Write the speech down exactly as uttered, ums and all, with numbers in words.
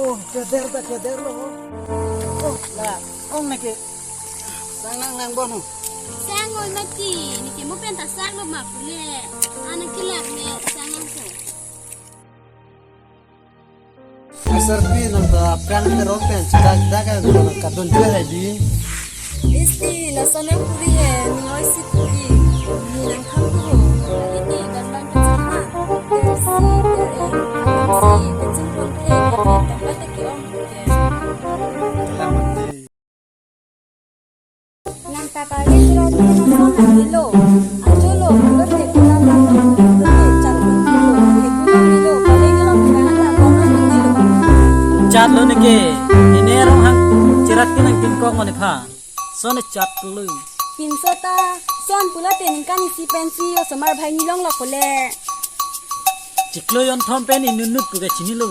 Oh, keder ta keder lo. Oh, la, ong neke. Sang nang nang bon ho. Sang oi mati, neke mo pen ta sang lo ma pule. Anak kilat ne, sang nang ko. Asarpi nang ta aphrang ke rong pen, sudah kita kan nang kadun jual hai di. Isti, lason nang puri he, ning oi si puri. Ni nang kham ko. Adi ni, dan bang kacang ha. Tersi, tereng, alam si, kacang pon the, tempat lagi om. Selamat di. Nang ta kali surat ni nang son nang dilo. Ajo lo, lo te kulam nang lo te chat lo. Te kulam dilo, paling lo nang ta bong nang dilo. Chat lo neke, ini rong hang chirat ke nang tingkong mane pha. Son chat lo. Pinso ta, son pula te ningkan isi pensi, osomar bhai nilong lo kole. Chiklo yon thom pen inunut pu ke chini lo.